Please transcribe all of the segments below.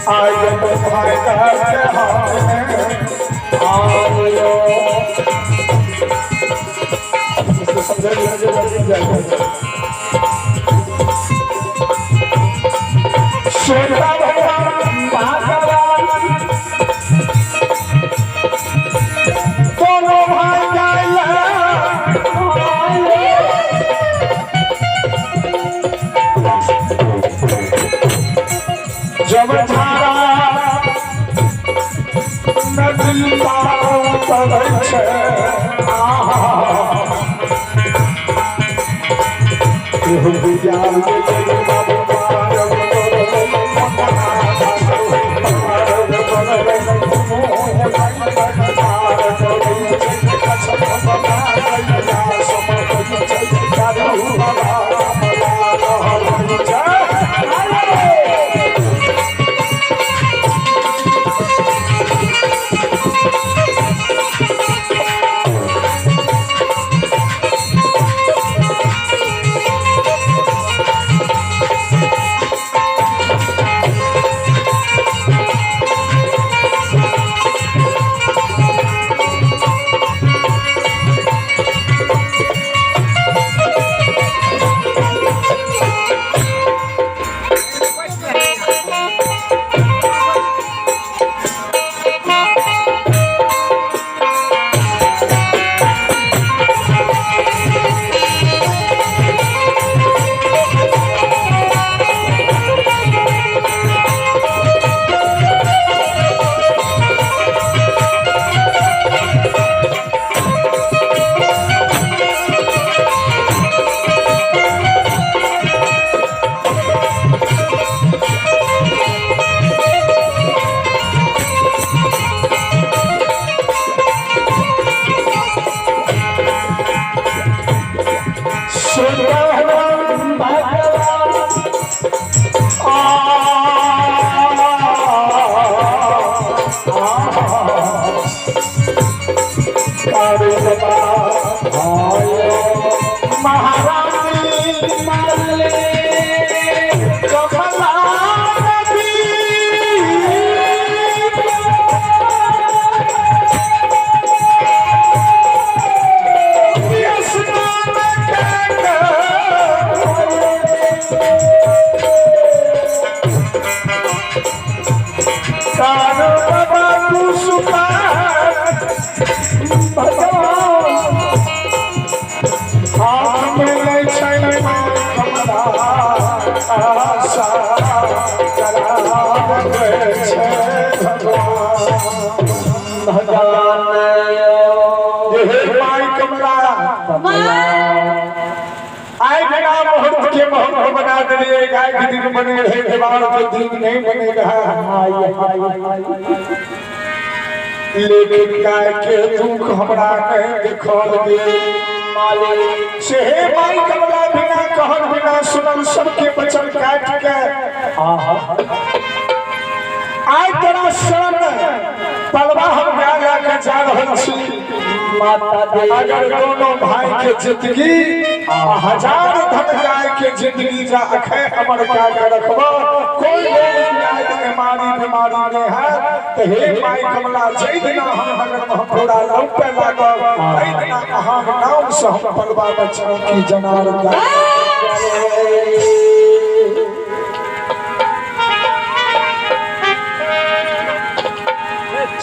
आइ दुनू भाई के हाथ में आयो। इसको समझा लीजिए। श्वेता भगवान भगवान दोनों भाई गाय। जब धारा नदी पार उतरै छै, आहा। एहो बुझाल महारानी माले कमला नदी। स्नान के कान बाबा पुष्पा भगवान हाथ में लै छै कमला, आशा कराबै छै भगवान। भगवान। हे माई कमला, आइ बिना मुहूर्त के मुहूर्त बना देलियै। गाय के दिन बने रहे, दीवार के दिन नहीं बने रहा, लेकिन गाय के दुख हमरा नहीं देखल गेल। से हे माई कमला, बिना कहल बिना सुनल सबके वचन काट के आइ तोरा शरण पलवा हम गाय लऽ के जा रहल छी। माता दे। अगर दोनों भाई के जिंदगी आ हजार धन गाय के जिंदगी जा अखय अमर का के रखबो, कोई रोग व्याधि बीमारी बीमारी नहीं है, तो हे माई कमला, जै दिना हम नगर में पूरा लौटे लागल, तै दिना अहाँ नाम से हम पलवा में झांकी जनार गाय।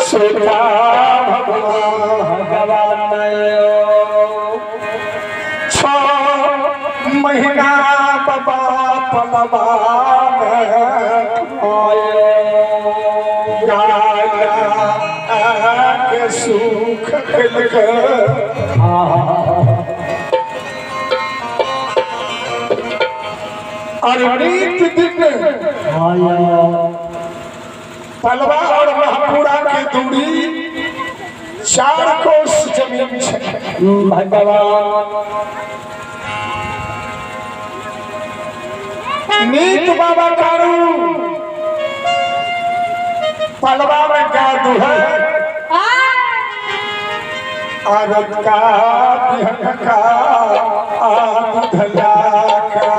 श्रोता भगवान भगवान। 6 महीना बाबा पलवा में गाय के सुख खेलक और नित दिन पलवा और महपुरा के दूरी 4 कोस जमीन छै। भगवान। नीत बाबा कारू पलवा में गाय दुहे, आरत का बिहन का दूधला का।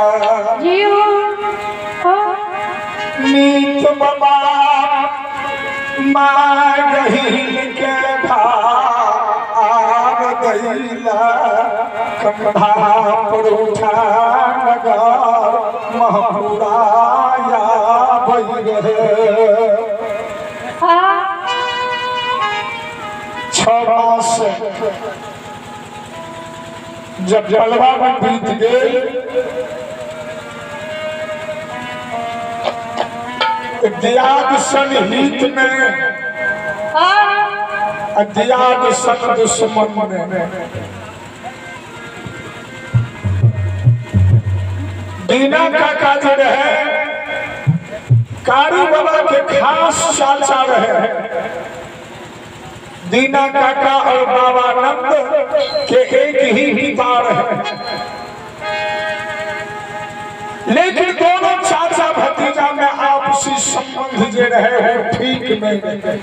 नीत बाबा मागहिल के भार दैला कंधा पर उठा नगर महपुराया भई 6 मास जब जलवा में बीत गए दियाद सन हित में आ दियाद सन दुश्मन में दीना काका जे रहे कारू बाबा के खास चाचा रहे। दीना काका और बाबा नंद के एक ही पिता रहे, लेकिन दोनों चाचा भतीजा में आपसी संबंध जे रहे हो ठीक नहीं रहे।